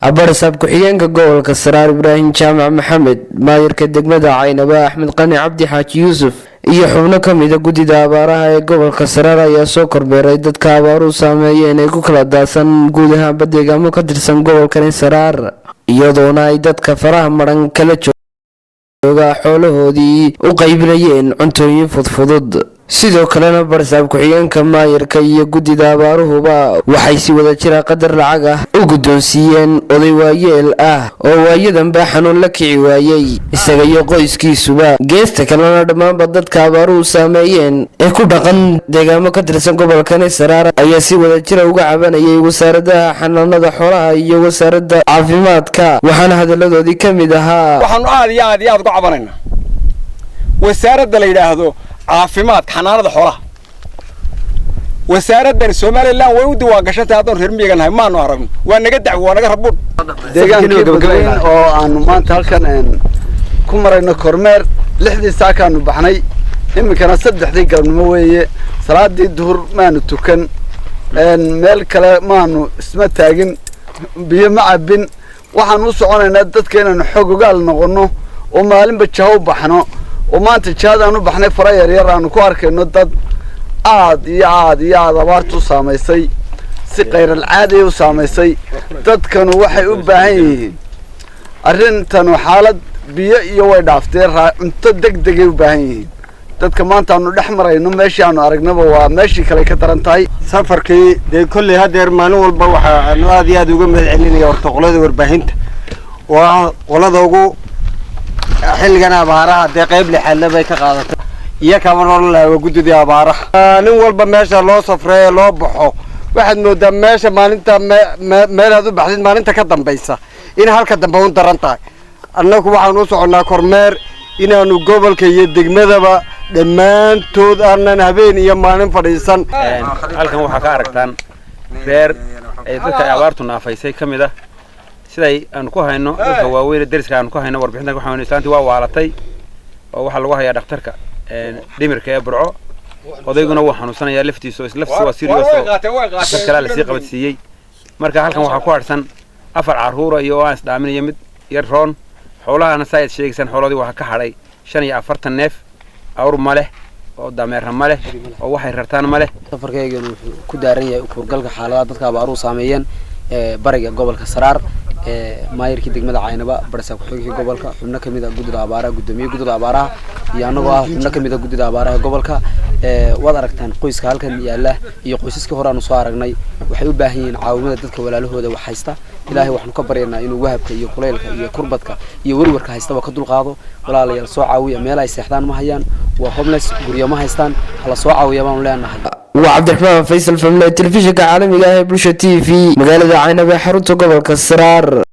Badhasaab ku-xigeenka gobolka Saraar Ibraahim Jaamac Maxamed, maayarka degmada Caynaba Axmed Qani Cabdi Xaaji Yuusuf iyo xubno ka mida guddida abaaraha ee gobolka Saraar ayaa soo kormeeray dadka abaaruhu saameeyeen ee ku kala daadsan guud ahaanba deegaamo ka tirsan gobolkani Saraar, iyadoona ay dadka faraha maran kala jooga xoolahoodii u qaybinayeen cuntooyin fudfudud. Sidoo kalena badhasaab ku-xigeenka, maayarka iyo guddida abaaruhuba waxay si wada jira qadar lacag ah u guddoonsiiyeen oday waayeel ah oo waayadanba xanuun la kici waayey isaga iyo qoyskiisuba. Geesta kalena, dhammaanba dadka abaaruhu saameeyeen ee ku dhaqan deegaamo ka tirsan gobolkani Saraar ayaa si wada jira uga cabanayay Wasaaradaha Xanaanada Xoolaha iyo Wasaaradda Caafimaadka, waxaana hadalladoodii ka mid ahaa: Waxaanu aad iyo aad iyo aad uga cabanaynaa wasaaradda la yidhaahdo caafimaadka, xanaanada xoolaha. Wasaaraddan Somaliland way u diwaan gashantahay. Haddaan reer miyiga nahay, maanu aragno. Waa naga dacwo, waa naga rabuud. Deegaankii Badweyn oo aanu maanta halkan ku marayno kormeer, 6dii saakaanu baxnay, iminkana 3dii galabnimo weeye. Salaadii duhur maanu tukan, meel kale maanu isma taagin, biyo ma cabbin. Waxaan u soconaynaa dadka inaanu xog ogaal noqono oo maalinba jaho u baxno, oo maanta jihadaan u baxnay fara yaryar aanu ku arkayno dad aad iyo aad iyo aad abaartu u saamaysay, si khayral caadiya u saamaysay. Dadkanu waxay u baahan yihiin, arrintanu xaalad biyo iyo way dhaaftee, cunto deg degay u baahan yihiin. Dadka maanta aanu dhex marayno, meeshii aanu aragnaba waa meeshii kale ka daran tahay. Safarkii dee kolley haddeer maalin walba waxaanu aad iyo aad uga mahad celinaya horta qolada warbaahinta oo ah qolada ugu xilligan abaaraha dee qayb lixaadle bay ka qaadatay iyo kama nolan lahaa waa guddidii abaaraha. Maalin walba meesha loo safreeye loo baxo, waxaad moodaa meesha maalinta meelaad u baxdid maalinta ka dambaysa in halka dambe u daran tahay. Annagu waxaan u soconnaa kormeer inaanu gobolka iyo degmadaba dhammaantood aanan habeen iyo maalin fadhiisan. Halkan waxaa ka aragtaan reer ay dadka ay abaartu naafaysay ka mid ah. Siday aanu ku hayno dadka waaweyn deriska aanu ku hayno warbixintan ku hayno, islaantii waa waalatay oo waxaa lagu hayaa dhakhtarka dhimirka ee Burco. Odayguna wuu xanuunsanayaa laftiisa oo laftiisa waa serious oo dhakhtar kalaa lasii qabadsiiyey. Marka halkan waxaa ku harsan afar carruura iyo oo aan isdhaaminayo mid yar roon. Xoolahana saa aad sheegaysaan, xooloodii waxaa ka hadhay 45 neef. Awr ma leh oo dameerra ma leh oo waxay rartaan ma leh. Safarkaygana wuxuu ku daaran yahay kuurgalka xaaladaha dadka abaaruhu saameeyeen ee bariga gobolka Saraar. Maayirkii degmada Caynaba, badhasaab ku-xigeenkii gobolka, xubno kamid a guddida abaaraha, guddoomiye guddida abaaraha iyo annagoo ah xubno kamid a guddida abaaraha ee gobolka, waad aragtaan qoyska halkan yaala iyo qoysaskii hore aanu soo aragnay. Waxay u baahan yihiin caawimada dadka walaalahooda wax haysta. Ilaahay waxaanu ka baryaynaa inuu wahabka iyo kuleylka iyo kurbadka iyo werwarka haystaba ka dulqaado. Walaalayaal, soo caawiya. Meel ay seexdaan ma hayaan, waa homeless, guryo ma haystaan. Hala soo caawiya baanu leenahay. Waa Cabdiraxmaan Faysal Famle, telefishinka caalamiga ah ee Bulsha TV, magaalada Caynab ee xarunta gobolka Saraar.